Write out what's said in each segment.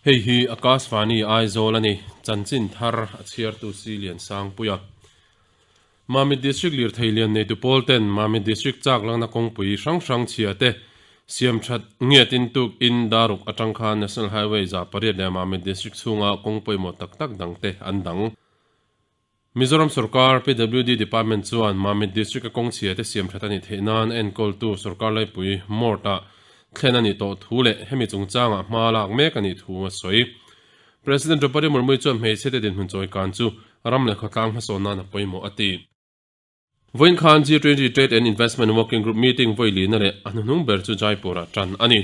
Hei hi Akashvani Aizawl a ni, chanchin thar a chhiartu si Liansangpuia. Mamit District lirthei lian neitu pawl ten Mamit District chak lakna kawngpui hrang hrang chhia te siam that ngiatin tuk in daruk atang khan National Highway 800 leh Mamit District chhunga kawng pawimawh tak tak dang te an dang. Mizoram sorkar PWD Department chuan Mamit District a kawng chhia te siam that a nih theih nan enkawltu sorkar laipui Mort ah thlen a nih tawh thu leh hemi chungchangah hma lak mek a nih thu a sawi. President Draupadi Murmu chuan hmeichhe te dinhmun chawi kan chu ram leh khawtlang hmasawn nan a pawimawh a ti. Vawiin khan G20 Trade and Investment Working Group meeting vawi lina leh a hnuhnung ber chu Jaipur-ah tan a ni.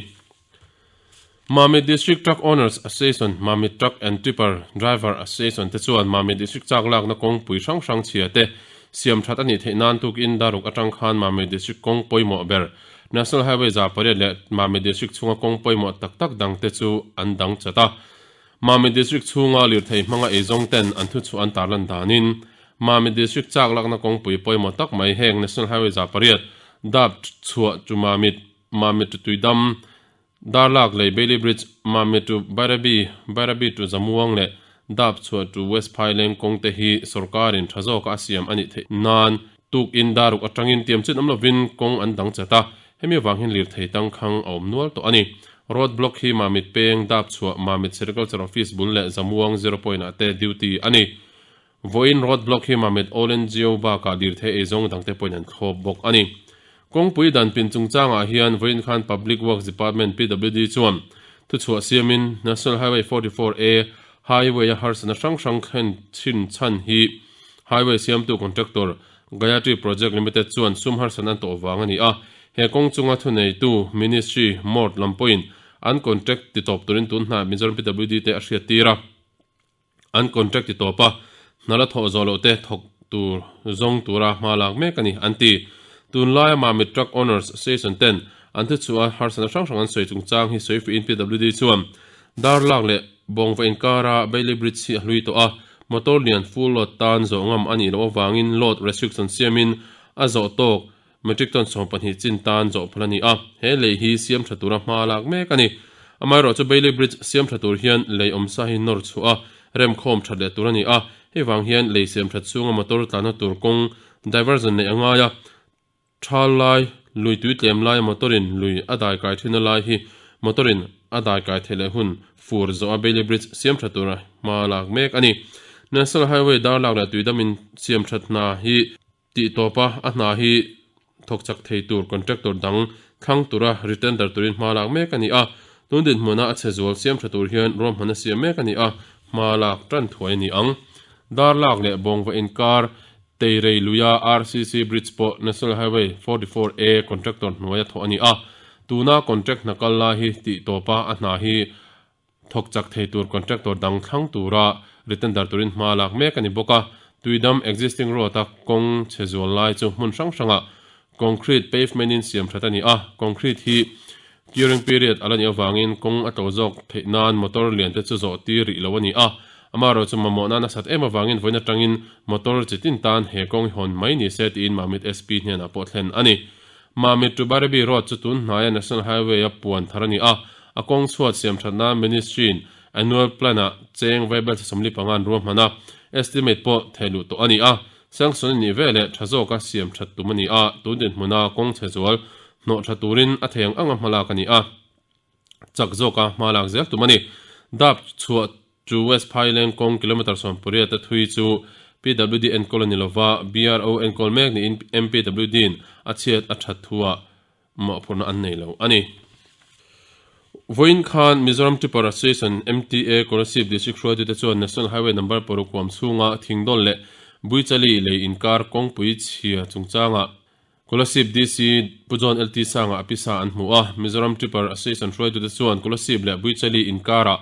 Mamit District Truck Owners Association, Mamit Truck and Tipper Driver Association te chuan Mamit District chak lakna kawngpui hrang hrang chhia te siam that a nih theih nan tukin daruk atang khan Mamit District kawng pawimawh ber National Highway 800 leh Mamit District chhunga kawng pawimawh tak tak dang te chu an dang chat a. Mamit District chhunga lirthei hmanga eizawng ten an thuchhuah an tarlan danin Mamit District chak lakna kawngpui pawimawh tak mai heng National Highway 800 dap chhuah chu Mamit, Mamit to Tuidam, Darlak lei Bailey Bridge, Mamit to Bairabi, Bairabi to Zamuang leh dap chhuah to West Phaileng kawng te hi sorkarin tha zawka a siam a nih theih nan tukin daruk atangin tiam chin awm lovin kawng an dang chat a, hemi avang hian lirthei tangkhang a awm nual tawh a ni. Road block hi Mamit peng, dap chhuah, Mamit Sericulture Office bul leh Zamuang Zero Point ah te duty a ni. Vawiin road block hi Mamit All NGO bakah lirthei eizawng dangte pawhin an thlawp bawk a ni. Kawngpui dan pin chungchangah hian vawiin khan Public Works Department, PWD, chuan thuchhuah siamin National Highway 44A highway-a harsatna hrang hrang thlen thin chhan hi highway siamtu contractor Gayatri Project Limited chuan sum harsatna an tawh vang a ni a. He kawng chunga thuneitu Ministry, mort, lam pawhin an contract titawp turin tun hnaiah Mizoram PWD te a hriattir a. An contract ti tawp a, hna la thawh zawh loh te thawk tur zawng tura hma lak mek a ni, an ti. Tunlaia Mamit Truck Owners Association ten an thuchhuah a harsatna hrang hrang an sawi chungchang hi sawi fuihin PWD chuan Darlak leh Bawngva inkara Bailey Bridge hi a hlui tawh a, motor lian full load tan zawh ngam a nih loh avangin load restriction siamin a zawh tawk Metric ton 12 chin tan zawh phal a ni a, he lei hi siam tha tura hma lak mek a ni. Amaherawhchu Bailey Bridge siam tha tur hian lei awmsa hi nawr chhuah a, remkhawm that leh tur a ni a, hei vang hian lei siam that chhunga motor tlanna tur kawng diversion neih a ngai a, thal lai, lui tui tlem laia motor in lui a dai kai thinna lai hi motor in a dai kai theih leh hun fur zawh a Bailey Bridge siam tha tura hma lak mek a ni. National Highway darlak leh tuidam in siam that hna hi Tih tawp a, a hna hi thawk chak thei tur contractor dang thlang tura retender turin hma lak mek a ni a, tun dinhmuna a chhe zual siam tha tur hian ruahmanna siam mek a ni a, hma lak tan thuai a ni ang. Dar lak leh bawngva inkar Teirei luia RCC Bridge pawh National Highway 44 A contractor hnuaia thawh a ni a, tuna contract hna kal lai hi tih tawp a, a hna hi Thawk chak thei tur contractor dang thlang tura retender turin hma lak mek a ni bawk a, Tuidam existing road a kawng chhe zual lai chu hmun hrang hrangah concrete pavement in siam that a ni a, concrete hi curing period a la nih avangin kawng a tlo zawk theih nan motor lian te chu zawh tir rih lo a ni a, amaherawhchu chu mamawh na nasat em avangin vawiin atangin motor chi tin tan he kawng hi hawn mai ni se tiin Mamit SP hnenah pawh thlen a ni. Mamit to Bairabi Road chu tun hnaia National Highway a puan thar a ni a, A kawng chhuat siam thatna Ministry-in Annual Plan-ah cheng vaibel 45 an ruahman a, estimate pawh theh luh tawh a ni a. Sanction a nih veleh tha zawka siam that tum a ni a, tun dinhmuna kawng chhe zual hnawh tha turin a thei ang anga hmalak a ni a, chak zawka hmalak zel tum a ni. Dap chhuah chu West Phaileng kawng kilometre 18 a thui chu PWD enkawl a ni lova, BRO enkawl mek niin MPWD-in a chhiat a that thuah mawhphurhna an nei lo a ni. Vawiin khan Mizoram Tipper Association, MTA, Kolasib District hruaitute chuan National Highway Number paruk huam chhunga Thingdawn leh Buichali lei inkar kawngpui chhia chungchangah Kolasib DC Pu John LT Sanga a pisa an hmu a. Mizoram Tipper Association hruaitute chuan Kolasib leh Buichali inkarah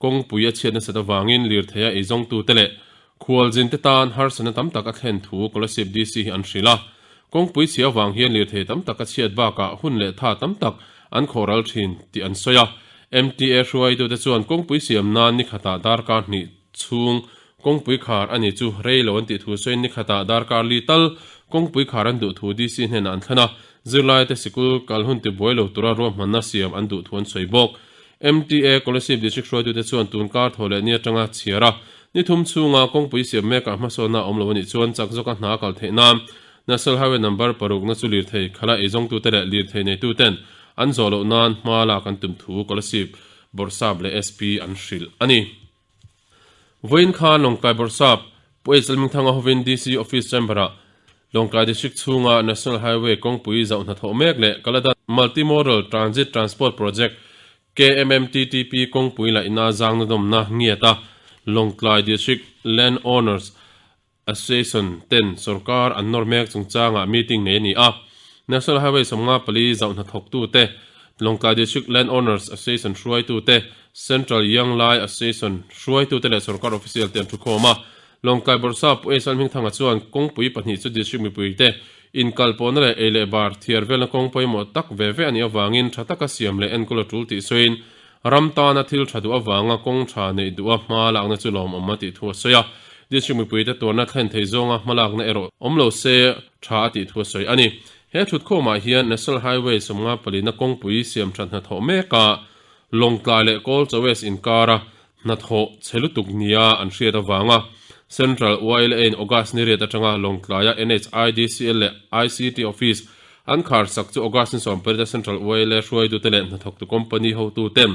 kawngpui a chhiat nasat avangin lirtheia eizawngtute leh Khualzinte tan harsatna tam tak a thlen thu Kolasib DC hi an hrilh a. Kawngpui chhia vang hian lirthei tam tak a chhiat bakah hun leh tha tam tak an khawhral thin tih an sawi a. MTA hruaitute chuan kawngpui siam nan ni khatah darkar hnih chhung kawngpui khar a ni chu rei lo an tih thu sawiin ni khatah darkar li tal kawngpui khar an duh thu DC hnenah an thlen a. Zirlaite sikul kal hun tibuai lo tura ruahmanna siam an duh thu an sawi bawk. MTA Kolasib District hruaitute chuan tun kar thaw leh ni atanga chhiar a, ni thum chhunga kawngpui siam mekah hmasawnna a awm lo a nih chuan chak zawka hna a kal theih nan National Highway number parukna chu lirthei khala eizawngtute leh lirthei neituten an zawh loh nan hma lak an tum thu Kolasib Bawrhsap leh SP an hrilh a ni. Vawiin khan Lawngtlai Bawrhsap Pu H Lalhmingthanga hovin DC Office Chamber-ah Lawngtlai District chhunga National Highway kawngpui zauh hnathawh mek leh Kaladan Multi-Modal Transit Transport Project, KMMTTP, kawngpui laihna zangnadawmna ngiata Lawngtlai District Land Owners Association ten sorkar an nawr mek chungchangah meeting nei a ni a. National Highway 54 zauh hnathawktute, Lawngtlai District Land Owners Association hruaitute, Central Young Lai Association hruaitute leh sorkar official te an thukhawm a. Lawngtlai Bawrhsap Pu H Lalhmingthanga chuan kawngpui pahnih chu district mipuite inkalpawhna leh ei leh bar thiar velna kawng pawimawh tak ve ve a nih avangin tha taka siam leh enkawl a tul tih sawiin Ram tana thil tha duh avanga kawng tha neih duha hma lakna chu lawmawm a tih thu a sawi a. District mipuite tuarna thlen thei zawnga hma lakna erawh awm lo se tha a tih thu a sawi a ni. He thutkhawmah hian National Highway 55 na kawngpui siam that hnathawh meka Lawngtlai leh Kawlchaw West inkara hnathawh chhe lutuk nia an hriat avanga Central YLA-in August ni riat atanga Lawngtlaia NHIDCL leh ICT Office An khar sak chu August ni sawmpariat a Central YLA hruaitute leh hnathawktu company hotuten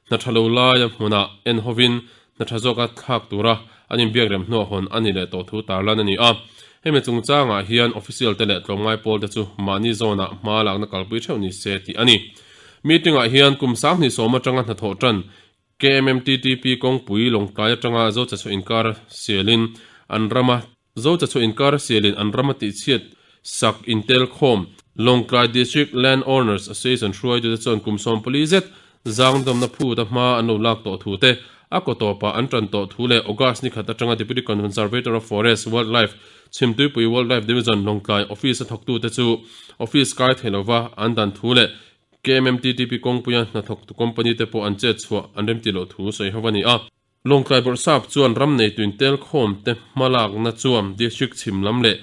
hna tha lo laia hmunah en hovin hna tha zawka thlak tura an inbiak rem hnuah hawn a ni leh tawh thu tarlan a ni a. Hemi chungchangah hian official te leh tlawmngai pawl te chu mahni zawnah hma lakna kalpui theuh ni se tih a ni. Meeting ah hian kum 2010 atanga hnathawh tan KMMTTP kawngpui Lawngtlai atanga Zochachhuah inkar sialin an rama Zochachhuah inkar sialin an rama tihchhiat sak intel khawm Lawngtlai District Land Owners Association hruaitute chuan kum 40 zet zangdawmna phuta hma an lo lak tawh thu te, a kaw tawpah an tan tawh thu leh August ni khat atanga Deputy Conservator of Forest, Wildlife, Chhimtuipui Wildlife Division Lawngtlai Office a thawktute chu office kai thei lova an dan thu leh KMMTTP kawngpuia hnathawktu company te pawh an chet chhuah an remti loh thu sawi ho a ni a. Lawngtlai Bawrhsap chuan ram neituin tel khawm te hmalakna chuan district chhim lam leh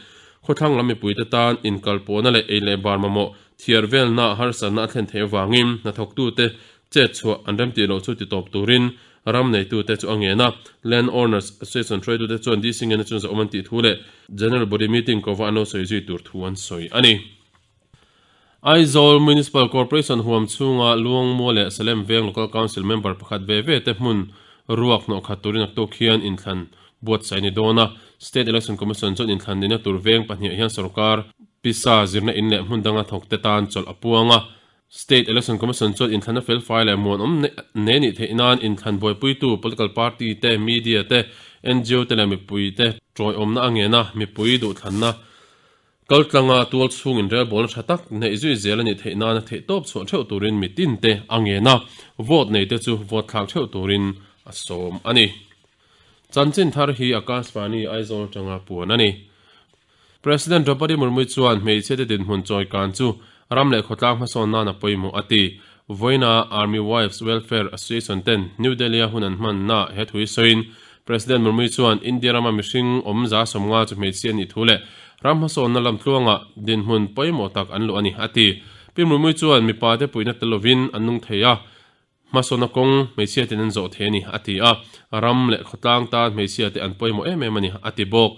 khawthlang lam mipuite tan inkalpawhna leh ei leh bar mamawh thiar velna harsatna a thlen theih avangin hnathawktute chet chhuah an remtih loh chu titawp turin ram neitute chu a ngen a. Land Owners Association hruaitute chuan DC ngena chu zahawm an tih thu leh General Body Meeting kova an lo sawi zui tur thu an sawi a ni. Aizawl Municipal Corporation huam chhunga Luangmual leh Salem Veng Local Council member pakhat ve ve te hmun ruak hnawh khat turin naktuk hian inthlan buatsaih a ni dawn a. State Election Commission chuan inthlan nihna tur veng pahniah hian sorkar pisa zirna in leh hmun danga thawk te tan chawlh a puang a. State Election Commission chuan inthlanna felfai leh muanawm ne nih theih nan inthlan buaipuitu political party te, media te, ngo te leh mipui te tawiawmna a ngen a, mipui duhthlanna Kaltlanga tual chhungin relbawlna tha tak neih zui zel a nih theih nana theihtawp chhuah theuh turin mitin te a ngen a, vote nei te chu vote thlak theuh turin a sawm a ni. Chanchin thar hi Akashvani Aizawl atanga puan a ni. President Draupadi Murmu chuan hmeichhia te dinhmun chawi kan chu ram leh khawtlang hmasawn nan a pawimawh a ti. Vawiina Army Wives Welfare Association ten New Delhi-a hun an hmanna he thu hi sawiin President Murmu chuan India rama mihring awm 50 chu hmeichhia a nih thu leh ram hmasawnna lam tluangah dinhmun pawimawh tak an luh a ni, a ti. Pi Murmu chuan mipate puihna tel lovin an nung thei a, hmasawnna kawng hmeichhia ten an zawh thei a ni, a ti a. Ram leh khawtlang tan hmeichhia te an pawimawh em em a ni, a ti bawk.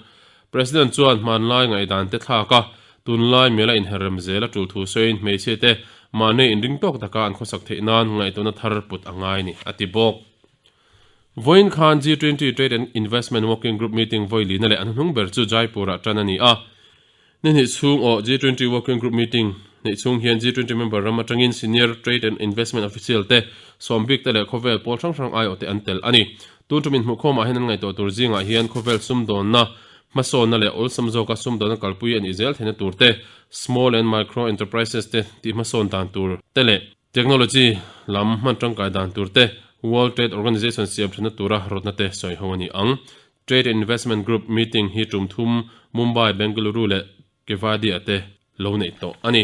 President chuan hmanlai ngaihdan te thlak a, tunlai mela inherrem zel a tul thu sawiin hmeichhia te mahni inring tawk taka an khawsak theih nan ngaihtuahna thar put a ngai a ni, a ti bawk. Vawiin khan G20 Trade and Investment Working Group meeting vawi lina leh a hnuhnung ber chu Jaipur-ah tan a ni a. Ni hnih chhung aw G20 Working Group meeting neih chhung hian G20 member ram atangin Senior Trade and Investment Official te, sawm bik te leh khawvel pawl hrang hrang aiawh te an tel a ni. Tun tum inhmuhkhawmah hian an ngaihtuah tur zingah hian khawvel sumdawnna, hmasawnna leh awlsam zawka sumdawnna kalpui a nih zel theihna tur te, Small and Micro Enterprises te tih hmasawn dan tur te leh Technology lam hman tangkai dan tur te, World Trade Organization siam thatna tura rawtna te sawi ho a ni ang. Trade and Investment Group meeting hi tum thum Mumbai, Bengaluru leh Kevadia te lo neih tawh a ni.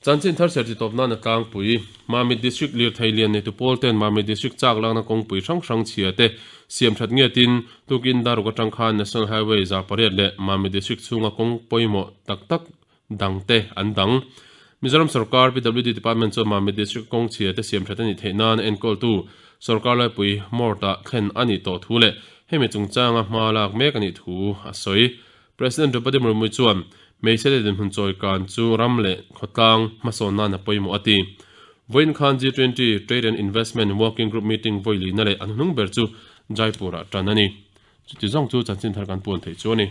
Chanchin thar serh chi tawp nana tlangpui, Mamit District lirthei lian neitu pawl ten Mamit District chak lakna kawngpui hrang hrang chhia te siam that ngetin tukin Daruk atang khan National Highway 800 leh Mamit District chhunga kawng pawimawh tak tak dangte an dang. Mizoram sorkar PWD Department chuan Mamit District kawng chhia te siam that a nih theih nan enkawltu sorkar laipui Mort ah thlen a nih tawh thu leh hemi chungchanga hma lak mek a nih thu a sawi. President Draupadi Murmu chuan hmeichhia te dinhmun chawi kan chu ram leh khawtlang hmasawn nan a pawimawh a ti. Vawiin khan G20 Trade and Investment Working Group meeting vawi lihna leh a hnuhnung ber chu Jaipur ah tan a ni. Chuti zawng chu chanchin thar kan puan theih chu a ni.